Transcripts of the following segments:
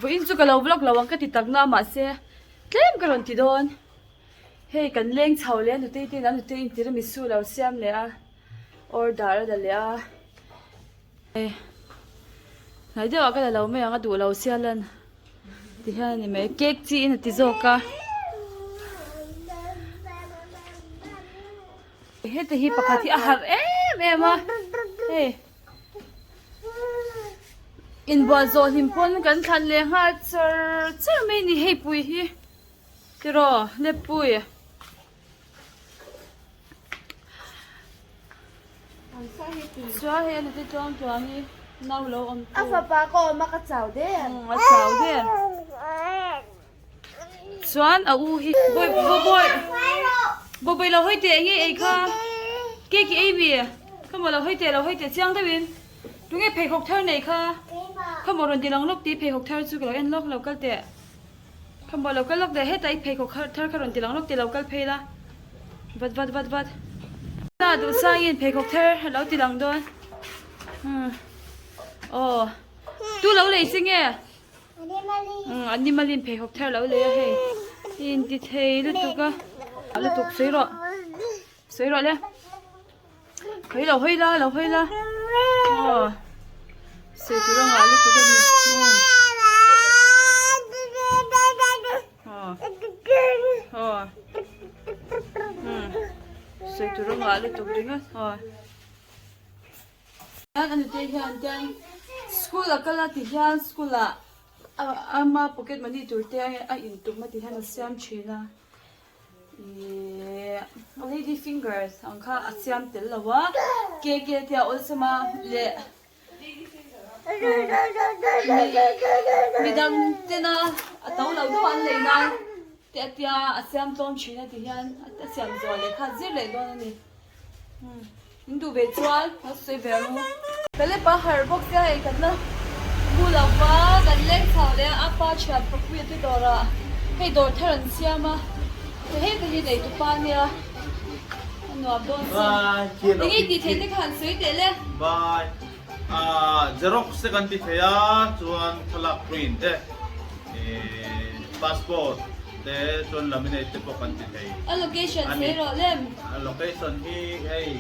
Vawiin chu ka lo vlog lo ang ka ti tak na mahse tlem ka rawn ti dawn. Hei kan leng chho leh a nutei te in a nutei in tiramisu lo siam leh a order a la leh a. Hnai deuh ah ka la lo mai ang a duh lo sia lan ti hian a ni mai cake chi in a ti zawk a. Heta hi pakhat hi a harh em em a hei inbual zawh hlim pawn kan thlan leh nghal char char mai a ni hei pui hi tiraw lepui. Chuan hei a nute tluang tluang hi nau lo awm tu. A fapa ka awm a ka chau der. A chau der. Chuan a u hi bawi bawi bawi lo hawi teh enge ei kha cake i ei mi khamaw lo hawi teh lo hawi teh chiang deuhin tunge pheikhawk thar nei kha khamaw rawn ti lang lawk tih pheikhawk thar chu ka lo en lawk lo kal teh khamaw lo kal lawk teh hetah i pheikhawk thar kha rawn ti lang lawk teh lo kal phei la vat vat vat vat na duhsangin pheikhawk thar a lo ti lang dawn aw tu lo lei che nge. Animal in pheikhawk thar lo lei a hei in ti thei lutuk a lutuk sawi rawh sawi rawh le hawi lo hawi la lo hawi la aw sawi tur a ngah lutuk a ni aw aw sawi tur a ngah lutuk ringawt aw. Hian a nute hian tiang school a kal a ti hian school ah ama pocket money tur te a in tum a ti hian a siam thin a ihh lady fingers ang kha a siam tel lo a cake te a awlsam a leh midang tena a to lo deuh an lei nan te a tia a siam tlawm thin a ti hian a siam zawh leh kha zir leh dawn a ni. In duh ve chuan lo sawi ve ang u. Caleb a harh bawk sia hei kan la mu lo va kan leng chho leh a apa thian papuia te dawrah hei dawr thar an siam a hei te hi nei tupa ania a nuam dawn si eng nge tih theih te kha han sawi teh le. Bye Xerox te kan ti thei a chuan thlalak print te passport te chuan laminate te pawh kan ti thei. A location sawi rawh lem. A location hi hei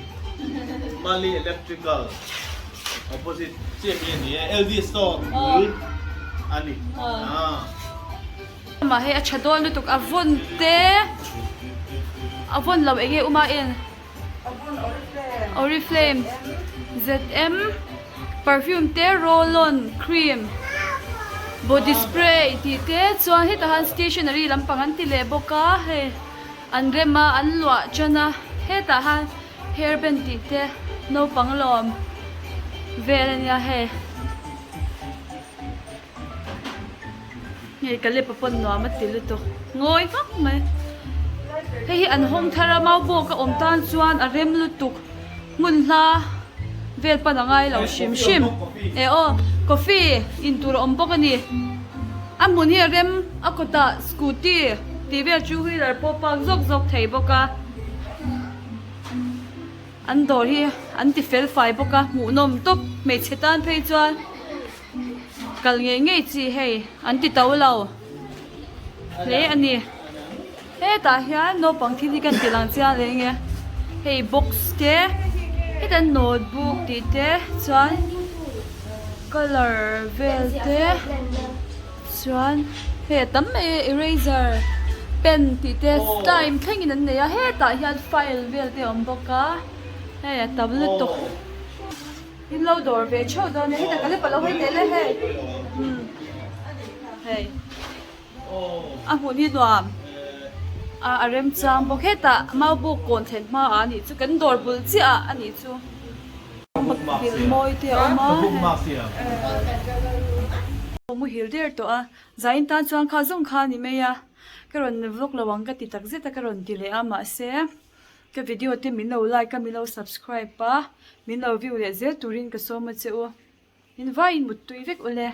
Mali Electrical opposite chiah hi a ni e, LD store bul a ni. Amah hei a tha dawn lutuk a vawn te a vawn lo enge uma en Oriflame ZM perfume te roll on cream body spray tih te chuan hetah hian stationery lampang an ti leh bawk a hei. An rem a, an luah tan a, hetah hian hair band tih te naupang lawm vel a nia hei. Hei Caleb a pawn nuam a ti lutuk ngawi vak mai. Hei hi an hawng thar a mau bawk a awm tan chuan a rem lutuk hmun hla vel pan a ngai lo hrim hrim. E aw coffee in tur a awm bawk a ni. A hmun hi a rem a kawtah scooty tih vel two wheeler pawh park zawk zawk thei bawk a an dawr hi an ti fel fai bawk a hmuhnawm tawp hmeichhe tan phei chuan kal ngei ngei chi hei an ti to lo hle a ni hetah hian naupang thil hi kan ti lang chiang leh enge hei box te heta notebook tih te chuan colour vel te chuan hei a tam mai eraser pen tih te slime thlengin an nei a hetah hian file vel te a awm bawk a hei a tam lutuk in lo dawr ve theuh dawn a hetah ka la palo hawi tel e hei umm hei. A hmun hi nuam a a remchang bawk hetah mau buk kawn thlen hma ah a nih chu kan dawr bul chiah ah a nih chu thil mawi te a awm a hei muhil der tawh a zain tan chuan kha zawng kha a ni mai a ka rawn vlog lo ang ka ti tak zet a ka rawn ti leh a mahse ka video te min lo like a min lo subscribe a min lo view leh zel turin ka sawm a che u in vaiin muttui vek ule.